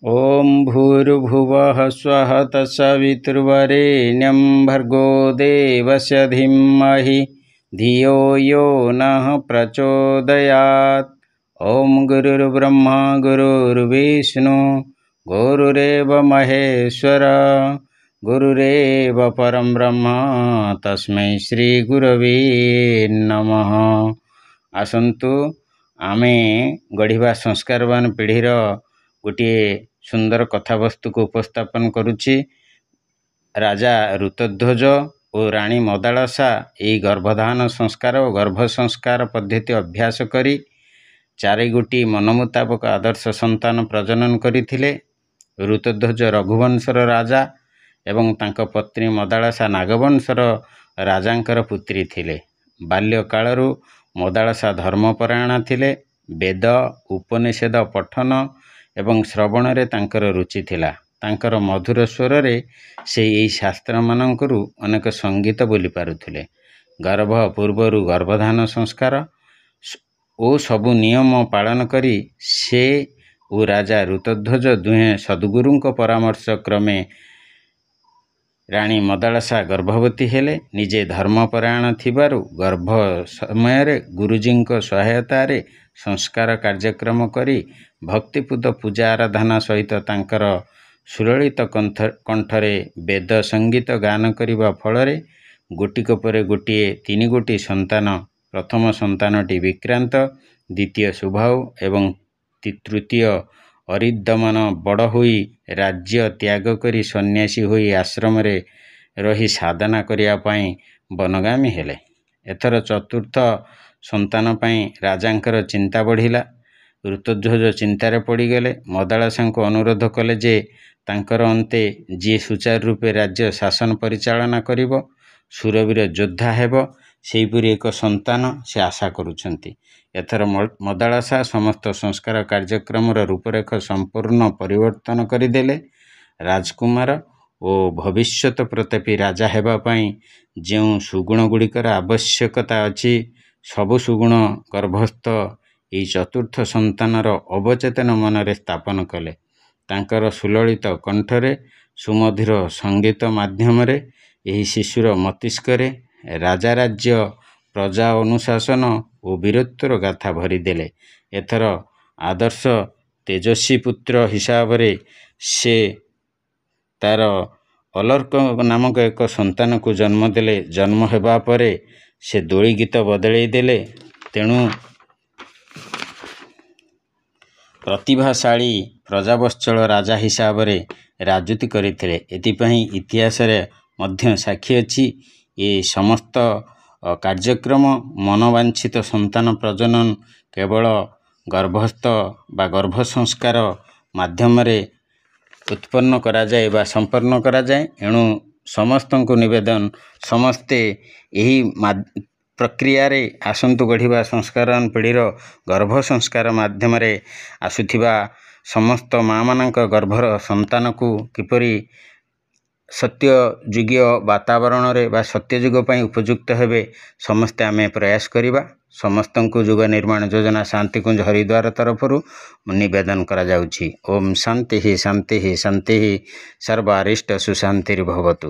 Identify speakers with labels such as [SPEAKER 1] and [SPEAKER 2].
[SPEAKER 1] ॐ भूर्भुवः स्वः तत्सवितुर्वरेण्यं भर्गो देवस्य धीमहि धियो यो नः प्रचोदयात्। ॐ गुरुर्ब्रह्मा गुरुर्विष्णु गुरुरेव महेश्वर गुरुरेव परं ब्रह्म तस्मै श्री गुरवे ନମଃ। ଆସନ୍ତୁ ଆମେ ଗଢ଼ିବା ସଂସ୍କାରବାନ ପିଢ଼ିର ଗୋଟିଏ ସୁନ୍ଦର କଥାବସ୍ତୁକୁ ଉପସ୍ଥାପନ କରୁଛି। ରାଜା ଋତଧ୍ୱଜ ଓ ରାଣୀ ମଦାଳସା ଏହି ଗର୍ଭଧାନ ସଂସ୍କାର ଓ ଗର୍ଭ ସଂସ୍କାର ପଦ୍ଧତି ଅଭ୍ୟାସ କରି ଚାରିଗୋଟି ମନ ମୁତାବକ ଆଦର୍ଶ ସନ୍ତାନ ପ୍ରଜନନ କରିଥିଲେ। ଋତଧ୍ୱଜ ରଘୁବଂଶର ରାଜା ଏବଂ ତାଙ୍କ ପତ୍ନୀ ମଦାଳସା ନାଗବଂଶର ରାଜାଙ୍କର ପୁତ୍ରୀ ଥିଲେ। ବାଲ୍ୟକାଳରୁ ମଦାଳସା ଧର୍ମପରାୟଣା ଥିଲେ। ବେଦ ଉପନିଷଦ ପଠନ ଏବଂ ଶ୍ରବଣରେ ତାଙ୍କର ରୁଚି ଥିଲା। ତାଙ୍କର ମଧୁର ସ୍ୱରରେ ସେ ଏହି ଶାସ୍ତ୍ରମାନଙ୍କରୁ ଅନେକ ସଙ୍ଗୀତ ବୋଲି ପାରୁଥିଲେ। ଗର୍ଭ ପୂର୍ବରୁ ଗର୍ଭଧାନ ସଂସ୍କାର ଓ ସବୁ ନିୟମ ପାଳନ କରି ସେ ଓ ରାଜା ଋତଧ୍ୱଜ ଦୁହେଁ ସଦ୍ଗୁରୁଙ୍କ ପରାମର୍ଶ କ୍ରମେ ରାଣୀ ମଦାଳସା ଗର୍ଭବତୀ ହେଲେ। ନିଜେ ଧର୍ମପରାୟଣ ଥିବାରୁ ଗର୍ଭ ସମୟରେ ଗୁରୁଜୀଙ୍କ ସହାୟତାରେ ସଂସ୍କାର କାର୍ଯ୍ୟକ୍ରମ କରି ଭକ୍ତିପୂତ ପୂଜା ଆରାଧନା ସହିତ ତାଙ୍କର ସୁଲଳିତ କଣ୍ଠରେ ବେଦ ସଙ୍ଗୀତ ଗାନ କରିବା ଫଳରେ ଗୋଟିକ ପରେ ଗୋଟିଏ ତିନି ଗୋଟି ସନ୍ତାନ, ପ୍ରଥମ ସନ୍ତାନଟି ବିକ୍ରାନ୍ତ, ଦ୍ୱିତୀୟ ସୁବାହୁ ଏବଂ ତୃତୀୟ ଅରିଦମନ ବଡ଼ ହୋଇ ରାଜ୍ୟ ତ୍ୟାଗ କରି ସନ୍ନ୍ୟାସୀ ହୋଇ ଆଶ୍ରମରେ ରହି ସାଧନା କରିବା ପାଇଁ ବନଗାମୀ ହେଲେ। ଏଥର ଚତୁର୍ଥ ସନ୍ତାନ ପାଇଁ ରାଜାଙ୍କର ଚିନ୍ତା ବଢ଼ିଲା। ଋତଧ୍ୱଜ ଚିନ୍ତାରେ ପଡ଼ିଗଲେ। ମଦାଳସାଙ୍କୁ ଅନୁରୋଧ କଲେ ଯେ ତାଙ୍କର ଅନ୍ତେ ଯିଏ ସୁଚାରୁ ରୂପେ ରାଜ୍ୟ ଶାସନ ପରିଚାଳନା କରିବ, ସୁରବୀର ଯୋଦ୍ଧା ହେବ, ସେହିପରି ଏକ ସନ୍ତାନ ସେ ଆଶା କରୁଛନ୍ତି। ଏଥର ମଦାଳସା ସମସ୍ତ ସଂସ୍କାର କାର୍ଯ୍ୟକ୍ରମର ରୂପରେଖ ସମ୍ପୂର୍ଣ୍ଣ ପରିବର୍ତ୍ତନ କରିଦେଲେ। ରାଜକୁମାର ଓ ଭବିଷ୍ୟତ ପ୍ରତାପୀ ରାଜା ହେବା ପାଇଁ ଯେଉଁ ସୁଗୁଣ ଗୁଡ଼ିକର ଆବଶ୍ୟକତା ଅଛି, ସବୁ ସୁଗୁଣ ଗର୍ଭସ୍ଥ ଏହି ଚତୁର୍ଥ ସନ୍ତାନର ଅବଚେତନ ମନରେ ସ୍ଥାପନ କଲେ। ତାଙ୍କର ସୁଲଳିତ କଣ୍ଠରେ ସୁମଧୁର ସଙ୍ଗୀତ ମାଧ୍ୟମରେ ଏହି ଶିଶୁର ମସ୍ତିଷ୍କରେ ରାଜାରାଜ୍ୟ, ପ୍ରଜା ଅନୁଶାସନ ଓ ବୀରତ୍ୱର ଗାଥା ଭରିଦେଲେ। ଏଥର ଆଦର୍ଶ ତେଜସ୍ୱୀ ପୁତ୍ର ହିସାବରେ ସେ ତାର ଅଲର୍କ ନାମକ ଏକ ସନ୍ତାନକୁ ଜନ୍ମ ଦେଲେ। ଜନ୍ମ ହେବା ପରେ ସେ ଦୋଳି ଗୀତ ବଦଳେଇ ଦେଲେ। ତେଣୁ ପ୍ରତିଭାଶାଳୀ ପ୍ରଜାବତ୍ସଳ ରାଜା ହିସାବରେ ରାଜୁତି କରିଥିଲେ। ଏଥିପାଇଁ ଇତିହାସରେ ମଧ୍ୟ ସାକ୍ଷୀ ଅଛି। ଏ ସମସ୍ତ କାର୍ଯ୍ୟକ୍ରମ ମନବାଞ୍ଛିତ ସନ୍ତାନ ପ୍ରଜନନ କେବଳ ଗର୍ଭସ୍ଥ ବା ଗର୍ଭ ସଂସ୍କାର ମାଧ୍ୟମରେ ଉତ୍ପନ୍ନ କରାଯାଏ ବା ସମ୍ପନ୍ନ କରାଯାଏ। ଏଣୁ ସମସ୍ତଙ୍କୁ ନିବେଦନ, ସମସ୍ତେ ଏହି ପ୍ରକ୍ରିୟାରେ ଆସନ୍ତୁ ଗଢ଼ିବା ସଂସ୍କାରବାନ ପିଢ଼ିର ଗର୍ଭ ସଂସ୍କାର ମାଧ୍ୟମରେ ଆସୁଥିବା ସମସ୍ତ ମାଆମାନଙ୍କ ଗର୍ଭର ସନ୍ତାନକୁ କିପରି ସତ୍ୟଯୁଗୀୟ ବାତାବରଣରେ ବା ସତ୍ୟଯୁଗ ପାଇଁ ଉପଯୁକ୍ତ ହେବେ, ସମସ୍ତେ ଆମେ ପ୍ରୟାସ କରିବା। ସମସ୍ତଙ୍କୁ ଯୁଗ ନିର୍ମାଣ ଯୋଜନା ଶାନ୍ତିକୁଞ୍ଜ ହରିଦ୍ୱାର ତରଫରୁ ନିବେଦନ କରାଯାଉଛି। ଓମ୍ ଶାନ୍ତି ଶାନ୍ତି ଶାନ୍ତି, ସର୍ବାରିଷ୍ଟ ସୁଶାନ୍ତିର୍ଭବତୁ।